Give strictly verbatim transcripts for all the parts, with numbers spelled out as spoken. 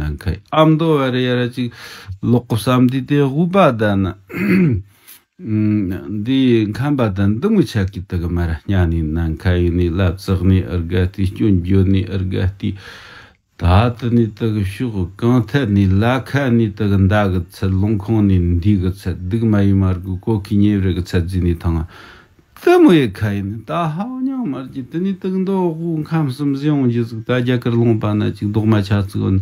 ནམ་མཁའི་ཨ་མདོ་བ་རེ་ཡ་ར་ཅིག་ལོག་གི་བསམ་དུས་དེ་དབུས་པ་དང་ན། འདི་ཁམས་པ་དང་འདི་མོ་ཆ་གི་དག་མ་ར་ཉ་ནི་ནམ་མཁའ་ཡིན་ནི་ལབ་ཙག་ནི་ཨར་ག་ཏི་སྐྱོན་བརྗོད་ནི་ཨར་ག་ཏི། ད་དེ་ནི་དག་ཕྱོགས་གང་ཐད་ནི་ལ་ཁ་ནི་དག་མདའ་གི་ཚད། ལུང་ཁུངས་ནི་འདི་གི་ཚད། སྡུག་མ་ཡིན་མར་གི་གོ་ཁི་ཉེ་རེ་གི་ཚད་ཟིན་ནི་ཐང་། དེ་མོ་ཡི་ཁ་ཡིན་ནི་ད་ཧ་ཉང་མར་གྱི་དེ་ནི་དག་མདོ་དབུས་ཁམས་གསུམ་ཟིན་འོང་རྒྱུ་ཟིག་ད་རྒྱ་གར་ལུང་པ་ན་ཅིག་རྡོག་མ་ཆ་ཚིག་འོན།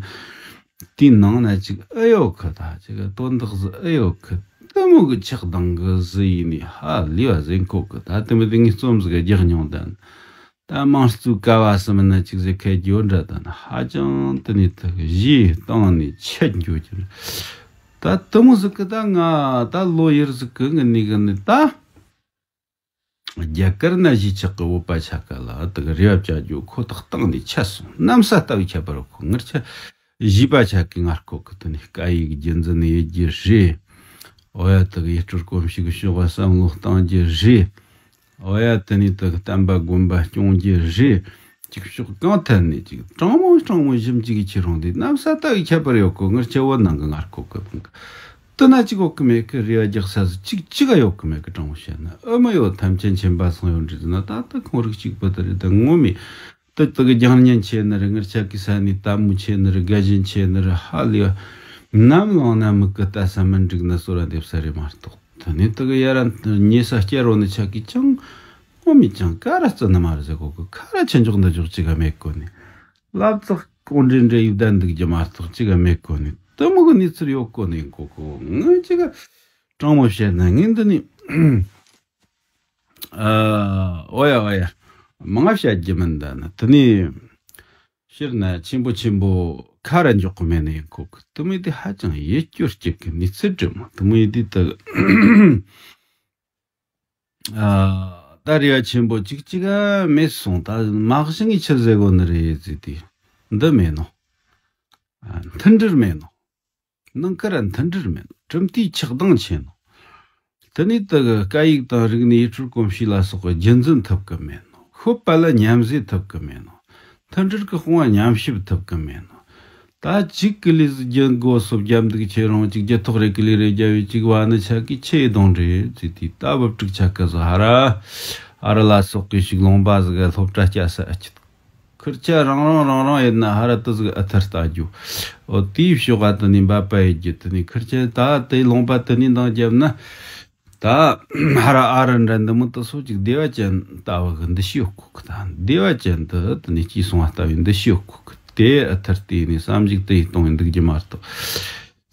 དེའི་ནང་ན་ཅིག་ཨེ་ཡོད་གི། ད་ཅིག་དོན་དག་ཟིག་ཨེ་ཡོད་གི། དེ་མོ་གི་ཆགས་སྡང་གི་ཟིག་ཡིན་ནི་ཧ་ལས་པ་ཟིན་གོ་གི། ད་དེ་མོ་དེ་ངས་རྩོམ་ཟིག་རྒྱག་མྱོང་ད། ད་དམངས་གཙོའི་ཀ་བ་སུ་མིན་ན་ཅིག་ཟེར་ཁད་རྒྱུ་འདྲ་ད་ན་ཧ་ཅང་དེ་ནི་དག་གཞས་བཏང་ནི་ཆད་འགྱོ་རྒྱུ་རེད། ད་དེ་མོ་ཟིག་གི་ད་ང་ད་ལོ་ཡར་ཟིག་གི་ངི་ནི་གི་ནི་ད་རྒྱ་གར་ན་གཞིས་ཆགས་གི་བོད་པ་ཆ་ག་ལ་དག་རེ་བ་བཅའ་རྒྱུ་ཁོ་ཐག་བཏང་ནི་ཆད་སོང་། གནམ་ས་ལྟ་བུའི་ཁྱད་པར་ཡོད་གི། ངར་ཆ་གཞས་པ་ཆ་གི་ངར་ཁོ་གི་དེ་ནི་སྐད་ཡིག་རྒྱུན་འཛིན་ཡེད་རྒྱུ་རེད། འོ་ཡ་དག་ཡུལ་སྲོལ་གོམས་གཤིས་གི་ཕྱོགས་བ་བསམ་བློ་བཏང་རྒྱུ་རེད། འོ་ཡ་དེ་ནི་དག་བསྟན་པ་དགོན་པ་སྐྱོང་རྒྱུ་རེད། ཅིག་ཕྱོགས་གང་ཐད་ནས་ཅིག་དྲང་མོ་དྲང་མོ་ཞིབ་འཇུག་གི་ཁྱེད་རང་དེ་གནམ་ས་ལྟ་བུའི་ཁྱད་པར་ཡོད་གི། ངར་ཆ་བོད་ནང་གི་ངར་ཁོ་གི་དེ་ན་ཅིག་ཡོད་གི་མེད་གི། རེ་བ་རྒྱག་ས་ཟིག་ཅིག་ཅིག་ག་ཡོད་གི་མེད་གི། དྲང་མོ་བཤད་ན་ཨེ་མ་ཡོད། ཐམས་ཅད་མཁྱེན་པ་སངས་ཡོད་འདྲི་ཟེར་ན་ད་ལྟ་ཁོང་རིགས་གཅིག་པུ་དེ་རེད། ད་ངོ་མས་ད་དེ་གི་རྒྱང་བརྙན་ཆེ་ནི་རེད། ངར་ཆ་གི་ས་ནི་ལྟད་མོ་ཆེ་ནི་རེད། དགའ་ཞེན་ཆེ་ནི་རེད། ཧ་ལས་པ་ནམ་ལངས་ན་མིག་གི་ལྟ་ས་མི་འགྲིག་ན་གསོལ་བ་འདེབས་ས་རེད་མ་གཏོགས། དེ་ནས་དེ་གི་ཡ་ར་ཉེ་ས་སྐྱ་རོ་ནི་ཆ་གི་ཅང་ངོ་མས་ཅང་ཀ་ར་བརྩི་ནི་མ་རེད་ཟེར་གོ་གི། ཁ་ར་ཆེ་འཇོག་འདི་འཇོག་ཅིག་ག་མེད་གོ་ནི། ལབ་ཙག་ཀོང་འདྲེ་འདྲེ་ཡིབ་ད་འདུག་རྒྱུ་མ་གཏོགས་ཅི་ག་མེད་གོ་ནི། དེ་མོ་གི་གནས་ཚུལ་ཡོད་གོ་ནི་གོ་གོ། ངི་ཅི་ག་དྲང་མོ་བཤད་ན་ངས་འདི་ནི་ཨ་ཨོ་ཡ་ཨོ་ཡ་མང་ང་བཤད་རྒྱུ་མིན་ད་ན། དེ་ནི་ཕྱིར་ན་ཆེན་པོ་ཆེན་པོ་ཁ་ར་འཇོག་གི་མེད་ནི་ཡིན་གོ་གི། དེ་མོ་དེ་ཧ་ཅང་ཡིད་སྐྱོ་སྐྱེ་གི་གནས་ཚུལ་འདྲ་མོ་དེ་མོ་ཡིན་དུས་དེ། ཨ། ད་རེ་བ་ཆེན་པོ་ཅིག་ཅིག་ག་མེད་སོང་། ད་མ་གཞི་ངས་ཆི་ཟེར་གོ་ནི་རེད་ཟེར་དུས། འདི་མེད་ནོ། ཨ། མཐུན་སྒྲིལ་མེད་ནོ། ནང་ཁུལ་ར་མཐུན་སྒྲིལ་མེད་ནོ། གྲུབ་མཐའི་ཆགས་སྡང་ཆེ་ནོ། དེ་ནས་དེ་གི་སྐད་ཡིག་དང་རིག་གནས། ཡུལ་སྲོལ་གོམས་གཤིས་ལ་སོགས་པ་རྒྱུན་འཛིན་ཐུབ་གི་མེད་ནོ། ཤོད་པ་ལ་མཉམ་བཟོས་ཐུབ་གི་མེད་ནོ། མཐུན་སྒྲིལ་གྱི་དཔུང་བ་མཉམ་གཤིབ་ཐུབ་གི་མེད་ནོ། ད་གཅིག་གི་ལས་སུ་རྒྱུ་འགོ་སོ་བརྒྱབ་འདུག་ཁྱེད་རང་གཅིག་རྒྱུ་ཐོག་རེ་གི་ལས་རེ་རྒྱབ་ཡོད་ཅིག་བ་ནི་ཆ་གི་ཆེ་གདོང་རེད་ཟེར་དུས། ད་བུ་ཕྲུག་ཆ་ག་ཟ་ཧ་ར་ཨ་ར་ལ་སོགས་གི་ཞིག་ལུང་པ་ཟིག་ག་སློབ་གྲྭ་སྐྱ་ས་ཨ་ཅི། ཁུར་ཆ་རང་རང་རང་རང་ཡིན་ན་ཧ་ར་དུ་ཟིག་ཨ་ཐར་ལྟ་རྒྱུ། འོ་དེའི་ཕྱོགས་ཨ་དུ་ནི་འབད་པ་ཡོད་རྒྱུ་དུ་ནི་ཁུར་ཆ་ད་དེ་ལུང་པ་དུ་ནི་འདང་རྒྱབ་ན། ད་ཧ་ར་ཨ་ར་འདྲ་འདི་མོ་དུ་སོ་ཅིག་བདེ་བ་ཅན་ལྟ་བུ་གི་འདུ་ཤེས་ཡོད་གོ་གི། ད་བདེ་བ་ཅན་དུ་དུ་ནི་སྐྱེས་སོང་བ་ལྟ་བུའི་འདུ་ཤེས་ཡོད་གོ་གི། དེ་ཨ་ཐར་དེ་ནི་བསམ་གཞིག་དེ་ཡི་གཏོང་ཡི་འདུག་རྒྱུ་མ་གཏོགས།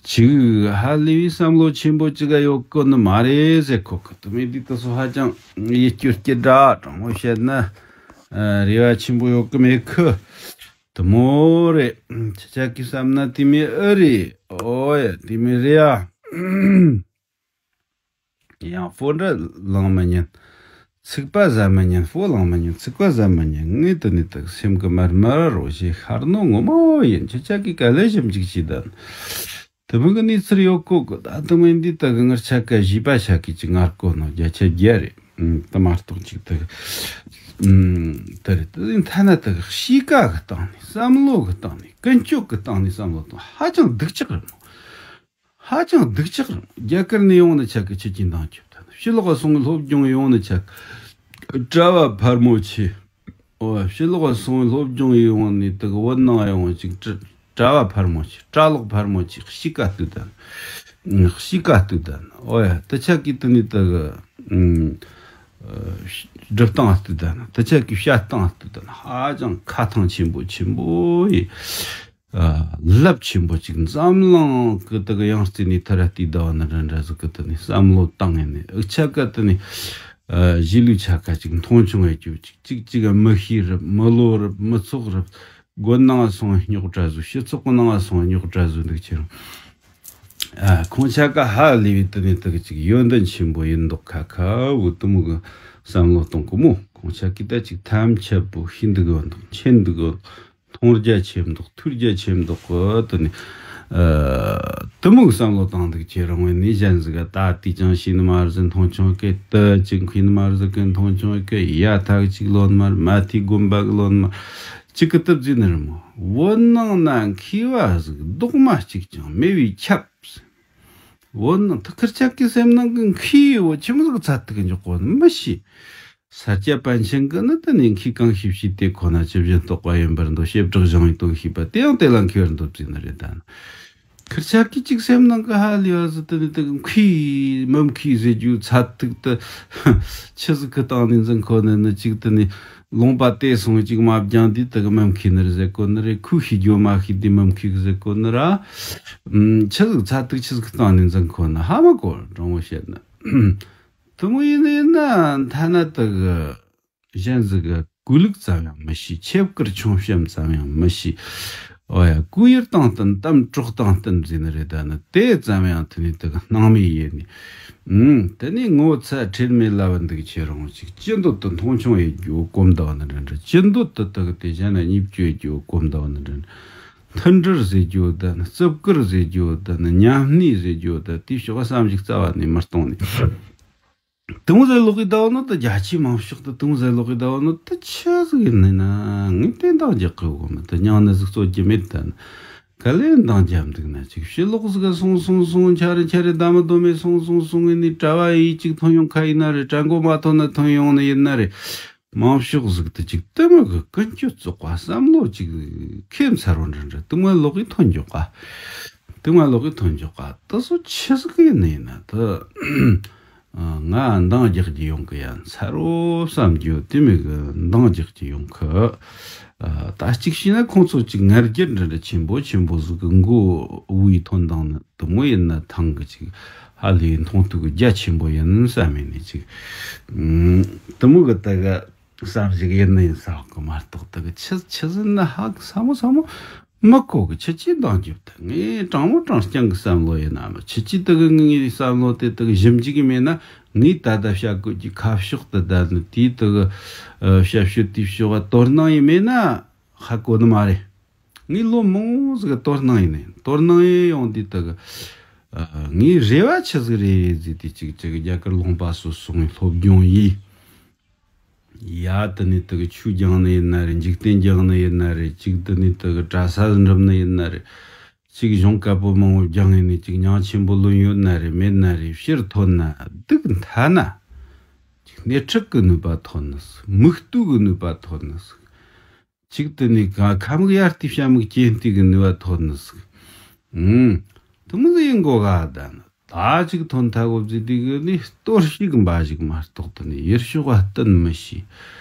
ཅིག་ཧ་ལས་པའི་བསམ་བློ་ཆེན་པོ་ཅིག་ག་ཡོད་གོ་ནི་མ་རེད་ཟེར་གོ་གི། དུ་མི་འདི་དུ་སོ་ཧ་ཅང་ཡིད་སྐྱོ་སྐྱེ་དྲ། དྲང་མོ་བཤད་ན་རེ་བ་ཆེན་པོ་ཡོད་གི་མེད་གི། དུ་མོ་རེད། ཁྱེད་ཅག་གིས་བསམ་ན་དེ་མི་ཨེ་རེད། ཨོ་ཡ་དེ་མི་རེད་ཡ། ཡང་ཕོ་འདྲ་ལང་མི་ཉན། ཚིག་པ་ཟ་མི་ཉན། ཕོ་ལང་མི་ཉན། ཚིག་པ་ཟ་མི་ཉན། ངས་དེ་ནས་དག་སེམས་ཀྱི་མར་མར་རོ་ཞེས་ཤར་ནོ་ངོ་མ་ཡིན། ཁྱེད་ཅག་གིས་ག་ལེ་ཞིབ་འཇུག་བྱས་དང་། དུ་མི་གི་གནས་ཚུལ་ཡོད་གོ་གི། ད་དུ་མི་འདི་དག་གི་ངར་ཆ་ག་བཞི་པ་ཆ་གི་ཅིག་ངར་གོ་ནོ་བརྒྱ་ཆ་བརྒྱ་རེད། ཨུམ། དུ་མ་གཏོགས་ཅིག་དག་ཨུམ། དེ་རེད། དེ་ཐ་ན་དག་གཤིས་ཀ་གི་སྟེང་ནས་བསམ་བློ་གི་སྟེང་ནས་ཀུན་སྤྱོད་གི་སྟེང་ནས་བསམ་བློ་གཏོང་ཧ་ཅང་སྡུག་ཅག་རེད་མོ། ཧ་ཅང་སྡུག་ཅག་རེད། རྒྱ་གར་ནས་ཡོང་ནི་ཆ་གི་ཁྱེད་ཀྱི་འདང་རྒྱབ་ད་ནི་ཕྱི་ལོགས་སོང་སློབ་སྦྱོང་ཡོང་ནི་ཆ་གི་གྲྭ་བ་ཕལ་མོ་ཆེ། ཨོ་ཕྱི་ལོགས་སོང་སློབ་སྦྱོང་ཡོང་ནི་དག་བོད་ནང་ཡོང་ཅིག་གྲྭ་བ་ཕལ་མོ་ཆེ། གྲྭ་ལོག་ཕལ་མོ་ཆེ་གཤིས་ཀ་སྡུག་ད་ནི། གཤིས་ཀ་སྡུག་ད་ནི། ཨོ་ཡ་དེ་ཆ་གི་དེ་ནི་དག་སྒྲུབ་སྟངས་སྡུག་ད་ནི། དེ་ཆ་གི་བཤད་སྟངས་སྡུག་ད་ནི། ཧ་ཅང་ཁ་ཐང་ཆེན་པོ་ཆེན་པོ་ཡིན། ཨ། རླབས་ཆེན་པོ་ཅིག་འཛམ་གླིང་གི་དག་ཡང་རྩེ་ནས་ཐར་ར་ལྟའི་ཟླ་བ་ནི་ར་འདྲ་ཟིག་གི་དེ་ནས་བསམ་བློ་བཏང་ཡིན་ནས་འུ་ཆ་ག་དེ་ནས་ཨ་གཞིས་ལུས་ཆ་ག་ཅིག་མཐོང་ཆུང་ཡེད་རྒྱུ་ཅིག་ཅིག་ཅིག་ག་མི་ཤེས་རབས། མི་ལོ་རབས། མི་ཚོགས་རབས། དགོན་ནང་སོང་རྙོག་དྲ་བཟོ། སྤྱི་ཚོགས་ནང་སོང་རྙོག་དྲ་བཟོ་འདུག་ཁྱེད་རང་། ཨ། ཁོང་ཆ་ག་ཧ་ལས་པའི་དེ་ནས་དག་ཅིག་ཡོན་ཏན་ཆེན་པོ་ཡིན་མདོག་ཁ་ཁ་བུ་དུ་མོ་གི་བསམ་བློ་གཏོང་གི་མོ། ཁོང་ཆ་གི་ད་ཅིག་ཐམས་ཅད་པོ་ཤེས་འདུག་གི་འདུག་མཁྱེན་འདུག་གི་འདུག་མཐོང་རྒྱ་ཆེ་མདོག་ཐོས་རྒྱ་ཆེ་མདོག་གི་དེ་ནས་ཨ་དུ་མོ་གི་བསམ་བློ་བཏང་འདུག་ཁྱེད་རང་བས་ནས་གཞན་ཟིག་ག་ད་དེ་ཅང་ཤེས་ནི་མ་རེད་ཟེར་མཐོང་ཆུང་གི། དུ་ཅིག་མཁས་ནི་མ་རེད་ཟེར་གི་མཐོང་ཆུང་གི། ཡ་ཐག་ཅིག་ལོན་མ་རེད། མ་ཐི་དགོན་པ་གི་ལོན་མ་རེད། གཅིག་གི་སྟབས་བརྩིས་ནི་རེད་མོ། བོད་ནང་ན་མཁས་པ་ཟིག་རྡོག་མ་གཅིག་ཀྱང་མེད་པས་ཁྱབ། བོད་ནང་ད་ཁིར་ཆ་གི་སེམས་ནང་གི་མཁས་པོ་ཆི་མོ་ཟིག་ཚད་ཐིག་འཇོག་གོ་ནི་མི་ཤེས། ས་སྐྱ་པཎ་ཆེན་གི་ནི་ད་ནི་མཁས་གང་ཤེས་ཤེས་ཏེ་ཁོ་ན་ཇི་བཞིན་རྟོགས་པ་ཡིན་པར་འདོད། བྱེ་བྲག་གཞུང་ཡི་དོན་ཤེས་པ་དེ་ཡང་དེ་ལ་མཁས་པར་འདོད་བརྩིས་ནི་རེད་ད་ནི། ཁིར་ཆ་གི་གཅིག་སེམས་ནང་གི་ཧ་ལས་པ་ཟིག་དེ་ནི་དེ་གི་མཁས་མི་མཁས་ཟེར་རྒྱུ་ཚད་ཐིག་དེ་ཆི་ཟིག་གི་སྟེང་ནས་འཛིན་གོ་ནི་ནི། གཅིག་དེ་ནི་ལུང་པ་དེ་སོང་གཅིག་མ་སྦྱངས་དུས་དེ་གི་མི་མཁས་ནི་རེད་ཟེར་གོ་ནི་རེད། ཁོས་ཤེས་རྒྱུ་མ་ཤེས་དུས་མི་མཁས་གི་ཟེར་གོ་ནི་ར། ཨུམ། ཆི་ཟིག་ཚད་ཐིག་ཆི་ཟིག་གི་སྟེང་ནས་འཛིན་གོ་ནི་ཧ་མ་གོ། དྲང་མོ་བཤད་ན། དེ་མོ་ཡིན་ནི་ཡིན་ན་ཐ་ན་དེ་གི་གཞན་ཟིག་གི་གུས་ལུགས་ཙམ་ཡང་མི་ཤེས། ཆེ་བཀུར་ཆུང་བཤམས་ཙམ་ཡང་མི་ཤེས། འོ་ཡ། གུས་ཡུལ་དང་བསྟུན། གཏམ་གྲོགས་དང་བསྟུན་ཟེར་ནི་རེད་ད་ནི། དེ་ཙམ་ཡང་དེ་ནི་དེ་གི་སྣང་མེད་ཡེ་ནི། ཨུམ། དེ་ནི་ངོ་ཚ་ཁྲེལ་མེད་ལབ་འདུག་ཁྱེད་རང་ཅིག་ཅི་འདོད་དུ་མཐོང་ཆུང་ཡེ་རྒྱུ་གོམས་འདུག་ནི་འདྲ་འདྲ། ཅི་འདོད་དུ་དེ་གི་དེ་གཞན་ལ་བརྙས་བཅོས་རྒྱུ་གོམས་འདུག་ནི་འདྲ་འདྲ། མཐུན་སྒྲིལ་ཟེར་རྒྱུ་ད་ནི། བརྩི་བཀུར་ཟེར་རྒྱུ་ད་ནི། མཉམ་གནས་ཟེར་རྒྱུ་ད། དེའི་ཕྱོགས་བསམ་གཞིག་རྩ་བ་ནས་མི་གཏོང་ནི། དེ་མོ་ཟེར་ལོག་གི་ཟླ་བ་ནོ་ད། རྒྱ་ཆེའི་མང་ཤོས་ད་དེ་མོ་ཟེར་ལོག་གི་ཟླ་བ་ནོ་ད། ཆི་ཟིག་ཡིན་ནི་ན། ངས་དེ་འདང་རྒྱག་གི་ཡོད་མེད་ད། མྱང་ནི་ཟིག་རྩོད་རྒྱུ་མེད་ད་ནི། ག་ལེ་འདང་རྒྱབ་འདུག་ན། ཅིག་ཕྱི་ལོགས་ཟིག་ག་སོང་སོང་སོང་། ཆ་རེ་ཆ་རེ་ད་མི་དོ་མེད་སོང་སོང་སོང་ངེ་ནི། གྲྭ་བ་ཡིས་ཅིག་ཐོན་ཡོང་ཁ་ཡིན་ན་རེད། གྲྭ་མགོ་མ་ཐོན་ན་ཐོན་ཡོང་ནི་ཡིན་ན་རེད། མང་ཤོས་ཟིག་ད་ཅིག་དེ་མོ་གི་ཀུན་སྤྱོད་བཙོག་པ། བསམ་བློ་ཅིག་ཁེ་མཚར་བོ་འདྲ་འདྲ། དེ་མོ་ལོག་གི་ཐོན་འཇོག་ག་དེ་མོ་ལོག་གི་ཐོན་འཇོག་ག་དེ་ཚོ་ཆི་ཟིག་ཡིན་ནི་ཡིན་ན་ད། ང་འདང་རྒྱག་རྒྱུ་ཡོང་གི་ཡ་མཚར་བོ་བསམ་རྒྱུ་དེ་མོ་གི་འདང་རྒྱག་རྒྱུ་ཡོང་གི། ད་གཅིག་བྱས་ན་ཁོང་ཚོ་ཅིག་ང་རྒྱལ་འདྲ་འདྲ་ཆེན་པོ་ཆེན་པོ་ཟིག་གི་མགོ་བོའི་ཐོན་དང་ནི། དེ་མོ་ཡིན་ན་ཐང་གི་ཅིག་ཧ་ལས་མཐོང་ཐུག་གི་རྒྱ་ཆེན་པོ་ཡིན་བསམ་ཡིན་ནི་ཅིག་ཨུམ། དེ་མོ་གི་ད་ག་བསམ་གཞིག་ཡིན་ནི་ཡིན་ས་གི་མ་གཏོགས། ད་གི་ཆི་ཆི་ཟིན་ན་ཧ་གི་ས་མོ་ས་མོ་མི་གོ་གི། ཆི་ཆི་འདང་རྒྱབ་ད། ངས་དྲང་མོ་དྲང་རྐྱང་གི་བསམ་བློ་ཡིན་ན་མ། ཆི་ཆི་ད་གི་ངའི་བསམ་བློ་དེ་ད་གི་ཞིབ་འཇུག་གི་མེད་ན། ངས་ད་ལྟ་བཤད་དགོས་ཀྱི་ཁ་ཕྱོགས་དེ་ད་ནི་དེའི་ད་གི་ཨ་བྱ་སྤྱོད་དེའི་ཕྱོགས་ག་དོ་སྣང་ཡིན་མེད་ན་ཧ་གོ་ནི་མ་རེད། ངས་ལོ་མང་བོ་ཟིག་དོ་སྣང་ཡིན་ནས། དོ་སྣང་ཡིན་ཡོང་དུས་དེ་གི་ཨ་ངའི་རེ་བ་ཆི་ཟིག་རེད་ཟེར་དུས། ཅིག་ཅིག་རྒྱ་གར་ལུང་པ་སོ་སོའི་སློབ་སྦྱོང་ཡིས། ཡ་དེ་ནས་དེ་གི་ཆོས་སྦྱང་ནི་ཡིན་ན་རེད། འཇིག་རྟེན་སྦྱང་ནི་ཡིན་ན་རེད། ཅིག་དེ་ནས་དེ་གི་གྲྭ་ས་འགྲིམ་ནི་ཡིན་ན་རེད། ཅིག་གཞུང་བཀའ་པོད་མང་བོ་སྦྱངས་ཡིན་ནས། ཅིག་མྱང་ཆེན་པོ་ལོན་ཡོད་ན་རེད། མེད་ན་རེད། ཕྱིར་ཐོན་ན་སྡུག་མཐའ་ན། ཅིག་སྣེ་ཁྲིད་ཀྱི་ནུས་པ་ཐོན་ནི་ཟིག་མིག་ལྟོས་ཀྱི་ནུས་པ་ཐོན་ནི་ཟིག་ཅིག་དེ་ནས་ཁ་ཁ་མིག་ཡར་བལྟས་བྱ་མིག་གྱེན་བལྟས་གི་ནུས་པ་ཐོན་ནི་ཟིག་ཨུམ། དེ་མོ་ཟིག་ཡིན་དགོ་ག་ད་ནི། ད་ཅིག་ཐོན་ཐལ་གོ་ཟེར་དུས་གི་ནི་གཏོར་བཤིག་འབའ་ཞིག་མ་གཏོགས། དེ་ནས་ཡུལ་ཕྱོགས་ལ་བསྟུན་མི་ཤེས།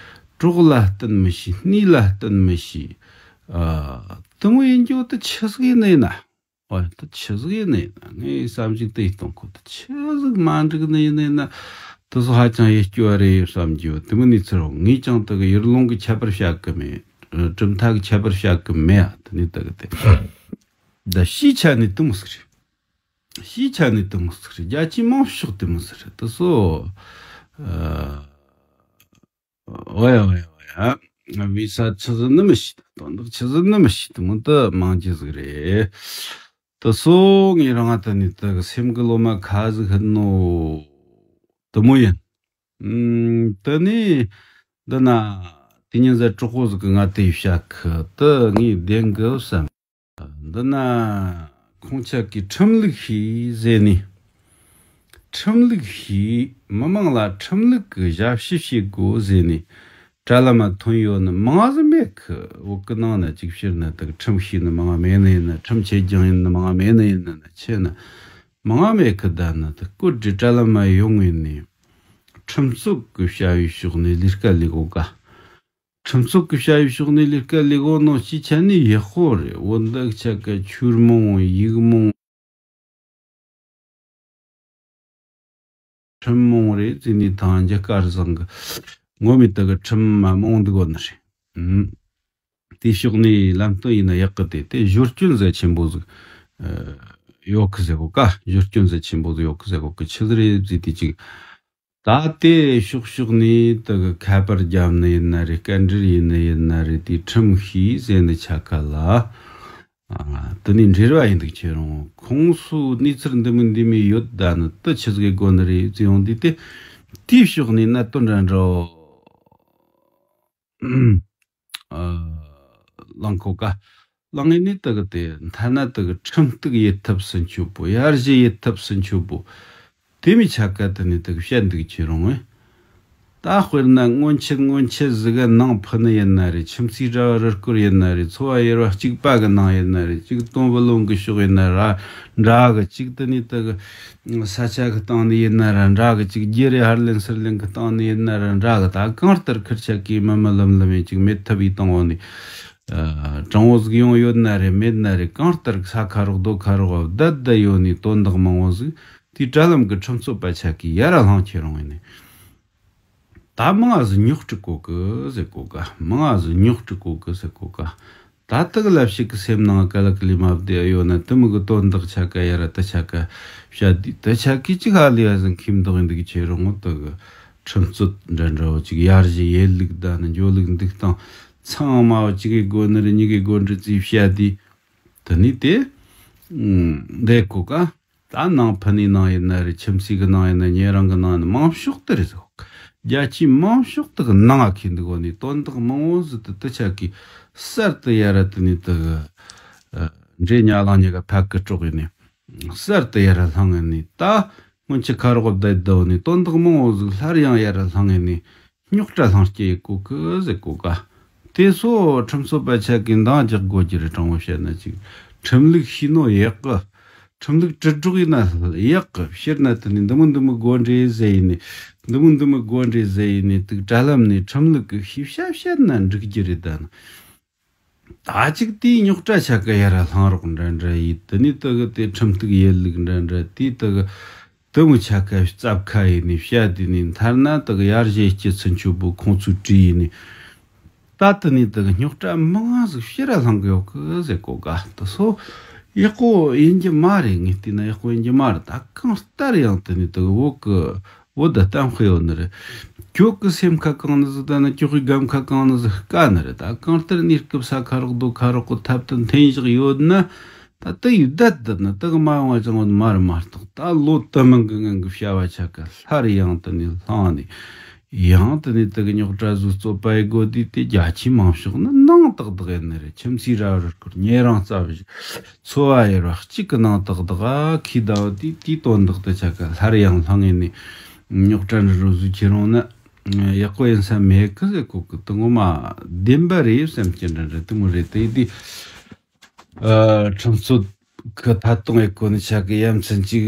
གྲོགས་ལ་བསྟུན་མི་ཤེས། གནས་ལ་བསྟུན་མི་ཤེས། ཨ། དེ་མོ་ཡིན་རྒྱུ་དེ་ཆི་ཟིག་ཡིན་ནི་ཡིན་ན། ཨོ་ཡ། དེ་ཆི་ཟིག་ཡིན་ནི་ཡིན་ན། ངས་བསམ་གཞིག་དེ་གཏོང་གོ། དེ་ཆི་ཟིག་མ་འགྲིག་ནི་ཡིན་ནི་ཡིན་ན། དེ་ཚོ་ཧ་ཅང་ཡིད་སྐྱོ་བ་རེད་བསམ་རྒྱུ་དེ་མོ་ནི་ཚོར་འོང་། ངས་ཀྱང་དེ་གི་ཡུལ་ལུང་གི་ཁྱད་པར་བཤད་གི་མེད། གྲུབ་མཐའ་གི་ཁྱད་པར་བཤད་གི་མེད་ཨ། དེ་ནི་དེ་གི་དེ། ད་ཕྱིའི་ཆ་ནས་དེ་མོ་ཟིག་རེད། ཕྱིའི་ཆ་ནས་དེ་མོ་ཟིག་རེད། རྒྱ་ཆེའི་མང་ཤོས་དེ་མོ་ཟིག་རེད། དེ་སོ། ཨ། ཨོ་ཡ་ཨོ་ཡ་ཨོ་ཡ། བི་ས་ཆི་ཟིག་ནི་མི་ཤེས། དོན་དག་ཆི་ཟིག་ནི་མི་ཤེས། དེ་མོ་དེ་མང་ཆེ་ཟིག་རེད། དེ་སོ་ངས་རང་ང་དེ་ནས་དེ་གི་སེམས་གི་ལོ་མ་ཁ་ཟིག་ཧིན་ནོ། དེ་མོ་ཡིན། ཨུམ། དེ་ནས་འདི་ན་དེ་ཉིན་ཟེར་གྲོགས་པོ་ཟིག་གི་ང་དེ་བཤད་གི། དེ་ངས་བདེན་གི་བསམ། འདི་ན་ཁོང་ཅག་གིས་ཁྲིམས་ལུགས་ཤིག་ཟེར་ནས། ཁྲིམས་ལུགས་ཤིག་མི་མང་ལ་ཁྲིམས་ལུགས་ཀྱི་ཞབས་ཞུ་བྱེད་དགོས་ཟེར་ནས་གྲྭ་བླ་མ་ཐོན་ཡོད་ནི་མང་ཟིག་མེད་གི། བོད་གི་ནང་ན་ཅིག་ཕྱིར་ན་དག་ཁྲིམས་ཤེས་ནི་མང་མེད་ནི་ཡིན་ན། ཁྲིམས་ཆེད་སྦྱངས་ཡིན་ནི་མང་མེད་ནི་ཡིན་ན། ཆེ་ན་མང་མེད་གི། ད་ནི་དག་བཀོད་སྒྲིག་གྲྭ་བླ་མ་ཡོང་ངེས་ནས་ཁྲིམས་རྩོད་གི་བྱ་བའི་ཕྱོགས་ནས་ལས་ཀ་ལས་གོ་ག་ཁྲིམས་རྩོད་ཀྱི་བྱ་བའི་ཕྱོགས་ནས་ལས་ཀ་ལས་གོ་ནོ་སྤྱི་ཆ་ནས་ཡག་པོ་རེད། བོད་འདི་ཆ་ག་ཆོས་རྨོངས་ཡིག་རྨོངས། ཁྲིམས་རྨོངས་རེད་ཟེར་ནས་ཐང་རྒྱ་སྐལ་བཟང་གི་ངོ་མི་དག་གི་ཁྲིམས་མ་རྨོངས་འདུག་གོ་ནི་རེད། ཨུམ། དེ་ཕྱོགས་ནས་ལམ་སྟོན་ཡིན་ན་ཡག་གི། དེ་དེ་སྦྱོར་སྐྱོན་ཟེར་ཆེན་པོ་ཟིག་ཨ་ཡོད་གི་ཟེར་གོ་ག་སྦྱོར་སྐྱོན་ཟེར་ཆེན་པོ་ཟིག་ཡོད་གི་ཟེར་གོ་གི། ཆི་ཟིག་རེད་ཟེར་དུས་ཅིག་ད་དེ་ཕྱོགས་ཕྱོགས་ནས་དེ་གི་ཁ་པར་བརྒྱབ་ནི་ཡིན་ན་རེད། སྐད་འཕྲིན་ཡིན་ནི་ཡིན་ན་རེད། དེ་ཁྲིམས་ཤིག་ཟེར་ནི་ཆ་ག་ལ། ཨ། དེ་ནས་འབྲེལ་བ་ཡིན་འདུག་ཁྱེད་རང་། ཁོང་ཚོའི་གནས་ཚུལ་འདི་མོ་འདི་མོ་ཡོད། ད་ནི་དེ་ཆི་ཟིག་གི་སྒོ་ནས་རེད་ཟེར་ཡོང་དུས། དེ་དེའི་ཕྱོགས་ནས་གནད་དོན་འདྲ་འདྲ་བོ། ཨ། བླངས་གོ་ཀ། བླངས་ནས་དེ་གི་དེ་མཐའ་ན་དེ་གི་ཁྲིམས་གཏུག་ཡེད་ཐབས་སུ་འཆོལ་པོ། ཡར་ཞུ་ཡེད་ཐབས་སུ་འཆོལ་པོ། དེ་མི་ཆ་ཀ་དེ་ནས་དེ་གི་བཤད་འདུག་ཁྱེད་རང་ངས། ད་དཔེར་ན་སྔོན་ཆད་སྔོན་ཆད་ཟིག་ག་ནང་ཕུ་ནི་ཡིན་ན་རེད། ཁྱིམ་མཚེས་འདྲ་བ་རུ་སྐོར་ཡིན་ན་རེད། ཚོ་བ་ཡེར་བ་གཅིག་པ་གི་ནང་ཡིན་ན་རེད། གཅིག་སྟོང་བུ་ལོང་གི་ཕྱོགས་ཡིན་ན་ར་འདྲ་གི། གཅིག་དེ་ནས་དེ་གི་ས་ཆ་གི་སྟེང་ནས་ཡིན་ན་ར་འདྲ་གི། གཅིག་རྒྱུ་རེ་ཧར་ལེན་ཚུར་ལེན་གི་སྟེང་ནས་ཡིན་ན་ར་འདྲ་གི། ད་གང་ལྟར་ཁིར་ཆ་གིས་མི་མི་ལམ་ལམ་ཡིན་གཅིག་མེད་ཐབས་ཡིན་བཏང་འོ་ནི། ཨ། དྲང་བོ་ཟིག་ཡོང་ཡོད་ན་རེད་མེད་ན་རེད། གང་ལྟར་ས་ཁ་རོག་རྡོ་ཁ་རོག་བ་བསྡད་བསྡད་ཡོད་ནི་དོན་དག་མང་བོ་ཟིག་དེའི་དྲ་ལམ་གི་ཁྲིམས་རྩོད་པ་ཆ་གིས་ཡར་ར་བསླངས་ཁྱེར་རུང་ཡིན་ནི། ད་མང་ང་ཟིག་རྙོག་དྲ་གོ་གི་ཟེར་གོ་ཀ། མང་ང་ཟིག་རྙོག་དྲ་གོ་གི་ཟེར་གོ་ཀ། ད་དག་ལབ་ཞིག་གི་སེམས་ནང་ཀ་ལ་ཀི་ལི་མ་བདེ་ཡོད་ན་དེ་མི་གི་དོན་དག་ཆ་ཀ་ཡ་ར་དེ་ཆ་ཀ་བཤད་དུས། དེ་ཆ་ཀི་ཅིག་ཧ་ལས་ཡ་ཟིན་ཁིམ་དག་ཡིན་འདུག་ཁྱེད་རང་ངོ་དེ་གི་ཁྲིམས་རྩོད་འདྲ་འདྲ་བོ་ཅིག་ཡར་ཞུ་ཡེད་ལུགས་ད་ནི་འཇོ་ལུགས་འདུག་སྟངས་ཚང་མ་བོ་ཅིག་གི་སྒོ་ནི་རེ་གཉིས་གི་སྒོ་འདྲི་རྩིས་བཤད་དུས། དེ་ནི་དེ་འདས་གོ་ཀ། ད་ནང་ཕུ་ནུའི་ནང་ཡིན་ན་རེད། ཁྱིམ་མཚེས་ཀྱི་ནང་ཡིན་ན། ཉེ་རང་གི་ནང་ཡིན་ན། མང་ཤོག་དེ་རེད་ཟེར་གོ། རྒྱ་ཆེའི་མང་ཤོག་དེ་གི་ནང་ང་ཁེལ་འདུག་གོ་ནི་དོན་དག་མང་བོ་ཟིག་དེ་དེ་ཆ་གིས་གསར་དུ་ཡ་ར་དེ་ནི་དེ་གི་འདྲེ་ཉ་ལང་ཉི་ག་ཕ་གི་དཀྲོག་ཡིན་ནི། གསར་དུ་ཡ་ར་ལྷང་ཡིན་ནི། ད་སྔོན་ཆད་ཁ་རོག་བསྡད་བསྡད་ནི་དོན་དག་མང་བོ་ཟིག་སླར་ཡང་ཡ་ར་ལྷང་ཡིན་ནི། རྙོག་དྲ་ལྷང་སྐྱེ་ཡི་གོ་གི་ཟེར་གོ་ཀ། དེ་སོ་ཁྲིམས་རྩོད་པ་ཆ་གི་འདང་རྒྱག་དགོས་ཀྱི་རེད། དྲང་བོ་བཤད་ན་ཅིག་ཁྲིམས་ལུགས་ཤེས་ནོ་ཡག་གི། ཁྲིམས་ལུགས་དྲིལ་སྒྲོག་ཡིན་ན་ཡག་གི། ཕྱིར་ན་དེ་ནི་འདི་མོ་འདི་མོ་དགོས་འདྲེ་ཟེར་ཡིན་ནི། འདི་མོ་འདི་མོ་དགོས་འདྲེ་ཟེར་ཡིན་ནི། དུག་དྲ་ལམ་ནས་ཁྲིམས་ལུགས་གི་ཤེས་བྱ་བཤད་ན་འགྲིག་རྒྱུ་རེད་ད་ནི། ད་ཅིག་དེའི་རྙོག་དྲ་ཆ་ག་ཡ་ར་ལྷང་རོགས་འདྲ་འདྲ་ཡིན། དེ་ནི་དེ་གི་དེ་ཁྲིམས་གཏུག་ཡེད་ལུགས་འདྲ་འདྲ་དེ་དེ་གི་དེ་མོ་ཆ་ག་རྩབ་ཁ་ཡིན་ནི། བཤད་དེ་ནི་མཐར་ན་དེ་གི་ཡར་ཞུ་སྐྱི་ཚུན་ཆོད་པོ་ཁོང་ཚོའི་གྲས་ཡིན་ནི། ད་དེ་ནི་དེ་གི་རྙོག་དྲ་མང་ང་ཟིག་ཕྱིར་ར་ལྷང་གི་ཡོད་གི་ཟེར་གོ་ག། དེ་སོ་ཡག་པོ་ཡིན་གྱི་མ་རེད། ངས་བལྟས་ན་ཡག་པོ་ཡིན་གྱི་མ་རེད། ད་གང་ལྟར་ཡང་དེ་ནི་དེ་གི་བོད་གི་བོད་ད་གཏམ་དཔེ་ཡོད་ནི་རེད། གྱོད་གི་སེམས་ཁ་གང་ནི་ཟིག་ད་ནི་གྱོད་གི་སྒམ་ཁ་གང་ནི་ཟིག་དཀའ་ནི་རེད། ད་གང་ལྟར་གནས་སྐབས་ས་ཁ་རོག་རྡོ་ཁ་རོག་གི་ཐབས་དུ་འཐེན་བཞག་ཡོད་ན། ད་དེ་ཡི་བསྡད་བསྡད་ན་དེ་གི་མ་ཡོང་བ་ཅང་ཡོད་མ་རེད་མ་གཏོགས། ད་ལོ་དུ་མང་གི་ངང་གི་བྱ་བ་ཆ་ག་སླར་ཡང་དེ་ནས་ལྷང་ནས། ཡང་དེ་ནས་དེ་གི་རྙོག་དྲ་ཟིག་རྩོད་པ་ཡི་སྒོ་དེ་དེ་རྒྱ་ཆེའི་མང་ཤོག་ནི་ནང་ཏག་ཏག་ཡིན་ནི་རེད། ཁྱིམ་མཚེས་ར་རུ་སྐོར་ཉེ་རང་རྩ་བཞི་ཚོ་བ་ཡེར་བ་གཅིག་གི་ནང་ཏག་ཏག་ཨ་ཁི་ཟླ་བ་དེ་དེའི་དོན་དག་དེ་ཆ་ག་སླར་ཡང་ལྷང་ངེ་ནས་རྙོག་དྲ་འདྲ་རོ་ཟིག་ཁྱེར་རུང་ན་ཡག་པོ་ཡིན་ས་མེད་གི་ཟེར་གོ་གི། དེ་ངོ་མ་བདེན་པ་རེད་བསམ་གྱི་འདྲ་འདྲ་དེ་མོ་རེད། དེ་དེ་ཨ་ཁྲིམས་རྩོད་གི་ཐད་གཏོང་ཡེད་གོ་ནི་ཆ་གི་ཡ་མཚན་གཅིག་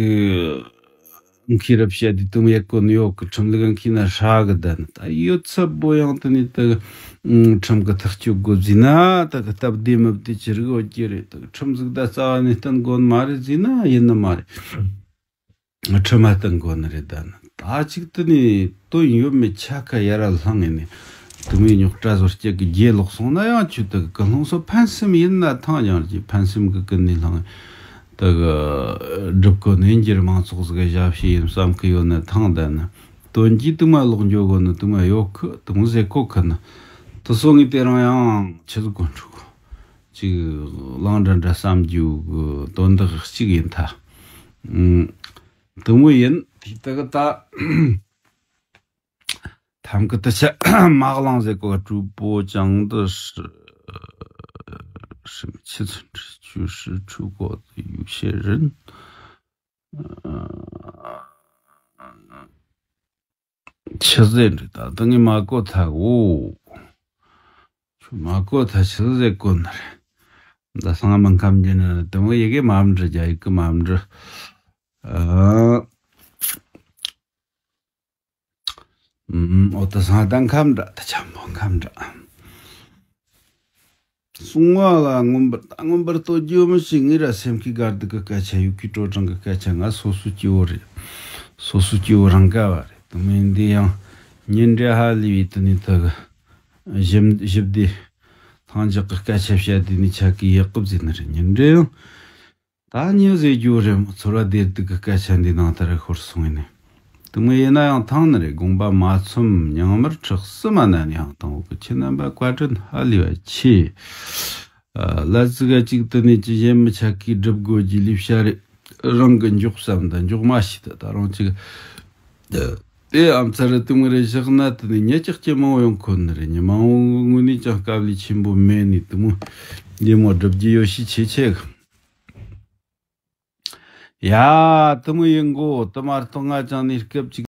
མཁས་རབ་བཤད་དེ་དུང་ཡེད་གོ་ནི་ཡོད་གི། ཁྲིམས་ལུགས་མཁས་ན་ཧྲ་གི་ད་ནི་ད་ཡོད་ཚད་པོ་ཡང་དེ་ནི་ད་ཁྲིམས་གི་ཐག་གཅོད་དགོས་ཟིན་ན་ད་གི་སྟབས་བདེ་མི་བདེ་ཅི་རིགས་ཡོད་ཀྱི་རེད། ད་གི་ཁྲིམས་ཟིག་ད་རྩ་བ་ནས་བསྟན་དགོས་ནི་མ་རེད་ཟིན་ན་ཡིན་ནི་མ་རེད། ཁྲིམས་མ་བསྟན་དགོས་ནི་རེད་ད་ནི། ད་ཅིག་དེ་ནི་དོན་ཡོད་མེད་ཆ་ཁ་ཡ་ར་ལྷང་ངེ་ནས་དུ་མའི་རྙོག་དྲ་བཟོ་སྐྱེ་གི་རྗེས་ལོག་སོང་ན་ཡང་ཆུ་དག་གི་ལྷུང་སོ་ཕན་སེམས་ཡིན་ན་ཐང་ཡང་རྗེས་ཕན་སེམས་གི་ཀུན་ནས་ལྷང་ངེ་དག་སྒྲུབ་གོ་ནས་འགྱུར་མང་ཚོགས་ཟིག་གི་ཞབས་ཕྱི་ཡིན་བསམ་གི་ཡོད་ན་ཐང་ད་ནི། དོན་གྱིས་དུ་མ་ལོག་འགྱོ་གོ་ནི་དུ་མ་ཡོད་ཁི་དུ་མ་ཟེ་གོ་ཁི་ནི། དུ་སོ་ངེ་དེ་རང་ཡང་ཆི་ཟིག་གོ་འཁྲུག་གོ། ཅིག་ལང་འདྲ་འདྲ་བསམ་རྒྱུ་གི་དོན་དག་གཅིག་ཡིན་ཐ། ཨུམ། དུ་མོ་ཡིན་དེ་ད་གི་ད། ཐམ་གི་ད་ཆ་མ་གླང་ཟེར་གོ་གྲུ་པོ་ཅང་དུ་ཧྲི་ཧྲི་ཆི་ཚུན་ཁྲི་ཆུ་ཧྲི་ཁྲུ་གོ་དུ་ཡུག་ཤེ་རིན། ཆི་ཟེར་འདྲི་ད་ད་ངས་མ་གོ་ཐ་འོ། ཁྱོད་མ་གོ་ཐ་ཆི་ཟེར་གོ་ནི་རེད། ད་སང་མི་ཁམ་གྱི་ནི་དུ་མོ་ཡི་གེ་མ་འབྲི་རྒྱ་ཡི་གེ་མ་འབྲི། ཨ། ཨུམ། འོ་ད་སང་ད་ཁམ་འདྲ་ད་ཆམ་པོ་ཁམ་འདྲ། གསུང་བ་ལ་མངོན་པར་ད་མངོན་པར་བསྟོད་རྒྱུ་མི་ཤེས། ངེད་ར་སེམས་ཀྱི་དགའ་སྡུག་གི་སྐད་ཆ་ཡུག་གི་དྲོ་གྲང་གི་སྐད་ཆ་ང་སོ་སོ་སྐྱིད་བོ་རེད། སོ་སོ་སྐྱིད་བོ་རང་དགའ་བ་རེད། དུ་མོ་ཡིན་དེ་ཡང་ཉིན་འདྲེ་ཧ་ལས་པའི་དུ་ནི་དུ་གི་ཞིབ་ཞིབ་དེ་ཐང་ཅག་གི་སྐད་ཆ་བཤད་དེ་ནི་ཆ་གི་ཡག་གི་བཟེ་ནི་རེད། ཉིན་འདྲེ་ཡང་། ད་ཉི་ཟེར་རྒྱུ་རེད་མོ། ཚོར་བ་བདེ་སྡུག་གི་སྐད་ཆ་འདི་ནང་ལྟར་ཤོར་སོང་ཡིན་ནི། དུ་མོ་ཡིན་ན་ཡང་ཐང་ནི་རེད། དགོངས་པ་མ་ཚོམ་ཉང་མར་ཁྲག་སུ་མ་ན་ནི་ཧང་དང་འོག་གི་ཁྱི་རྣམ་པ་བཀའ་དྲིན་ཧ་ལས་པ་ཆེ། ལ་ཙི་ག་ཅིག་དུ་ནི་ཅི་གཞན་མི་ཆ་གིས་སྒྲུབ་དགོས་ཀྱི་ལས་བྱ་རེད། རང་གི་འཇོག་བསམ་དང་འཇོག་མ་ཤེས་ད་ད་རང་ཅིག་དེ་ཨམ་ཚ་རུ་དུ་མོ་རེ་བཞག་ན་དེ་ནི་ཉེ་ཅག་ཅེ་མང་བོ་ཡོང་ཁོ་ནི་རེད། ཉི་མང་བོ་ངུ་ནི་ཅང་དཀའ་ལས་ཆེན་པོ་མེད་ནི་དུ་མོ་འདི་མོ་སྒྲུབ་རྒྱུ་ཡོད་ཤི་ཆེ་ཆེ་གི། ཡ། དུ་མོ་ཡིན་གོ་དུ་མར་གཏོང་ང་ཅང་ནི་སྐབས་ཅིག